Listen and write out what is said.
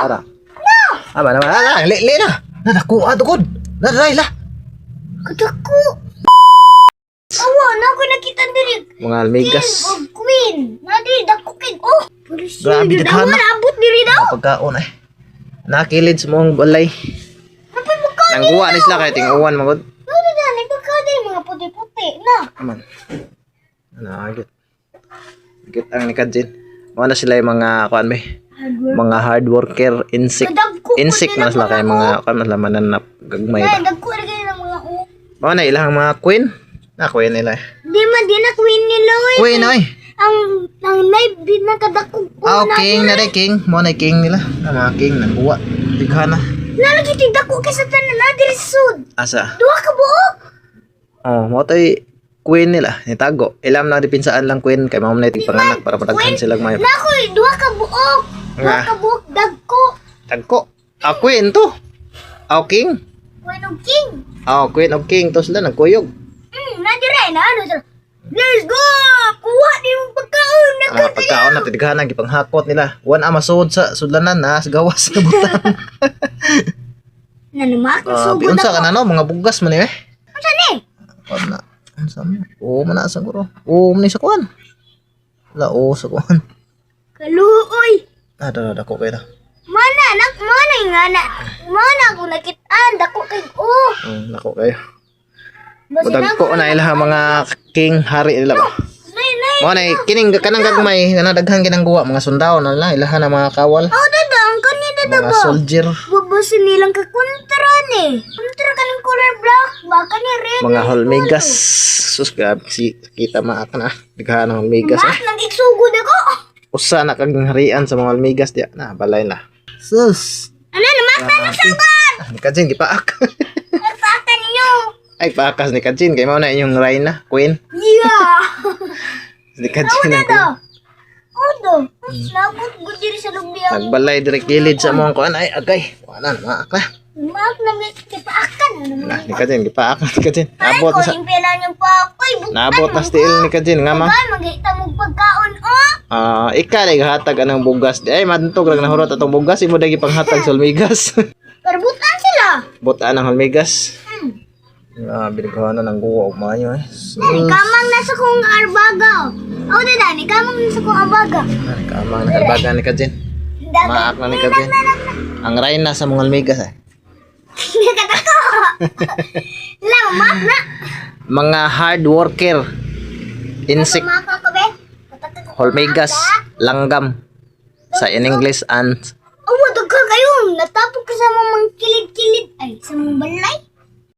Ara. Ah, mana mana lah, le le na. Na dako ah tugod. Na dai lah. Kadako. Awa, na ako nakita diri. Mga almigas. King og queen. Na diri dako kay oh. Pulisyo. Grabe, daghan na. Abot diri daw. Mga pagkaon ay. Nakilid sa mong balay. Napay pagkaon. Nangguwa ni sila kay tinguan magod. No, na na pagkaon diri mga puti-puti na. Aman. Ano agit. Agit ang ni Kajin. Mao na sila yung mga kuan be. Mga hard worker insect. Kadagko Insect man sila kay mga kuan man sila mananap gagmay ba. Ay, dagko ra gyud ang mga oh. Mao na ilang mga queen. Na queen nila, eh. Di man di na queen nila oy. Queen oy. Ang knife di na kadako. Ah, king na rin, king. Mo na king nila. Na mga king nangguwa. Dighan na. Nalagi ti dako kay sa tanan na diri sud. Asa? Duha ka buok. Oh, mo to'y queen nila. Nitago. Ilam na dipinsaan lang queen kay mao na panganak para padaghan sila may. Nakoy duha ka buok. Duha Nga. ka buok dagko. Tagko. Ah, queen to. Ah, king. Queen of king. Ah, queen of king to sila nagkuyog. Na dire na ano sila. Let's go! Kuha ni mong pagkaon na Ang mga pagkaon na tidighan na gipanghakot nila. Wan ama sud sa sudlanan na sa gawas na butang. Nanumak na Ah, sugod biunsa ako. ka na no, mga bugas man eh. Unsa ni? Kuan na. Unsa man? Oo man na siguro. Oo man ni sa kuan. La oo sa kuan. Kaluoy. Ah, dara dako kay na. Mana nak mana nga na. Mana ako nakitaan dako kay oh. Nako kayo. Basin Mudagko na ilaha mga king hari nila ba. Nay nay. Mo na kining kanang gagmay kana daghan kinang guwa mga sundao na lang ilaha na mga kawal, Oh, dada ang kanina mga ba? soldier, Babasin nilang ka kontra ni. Kontra kaning color black, baka ni red. mga holmigas. Sus grabe si kita maaka na daghan ang holmigas eh. Mak nang igsugod ako. Usa na kag harian sa mga holmigas diya na balay na. Sus. Ano na mak na Ah, ni Kajin gipaak. Nagpakan ninyo. Ay paakas ni Kajin kay mao na inyong reyna, queen. Yeah. Ni Kajin ang queen. Dada. Odo. Nagot gud diri sa lubli ang Nagbalay direk gilid sa mong kuan ay agay. Wala na maak na. Mak nang ipaakan ano Na ni Kajin gipaak na ni Kajin. Abot na sa Ay, ko niyang paakoy. Naabot na still ni Kajin nga ma. Ay, magita mong pagkaon, oh. Ah, ika lay gahatag anang bugas. Ay madtog ra nahurot atong bugas imo dagi panghatag sa hulmigas. Pero butan sila. Butaan ang hulmigas. Ah, binighan na ng guwa og maayo eh. So, Kamang nasa kong arbaga, oh. Oh, dada, ni kamang nasa kong arbaga. Kamang nakalbaga ni Kajin. Maak na ni Kajin. Ang reyna sa mga hulmigas eh. Nakatako. La, mak na. Mga hard worker. Insect, Maka ko, be. Pataka ko. hulmigas, langgam. Sa in English ant. Oh, dagka kayo. Natapok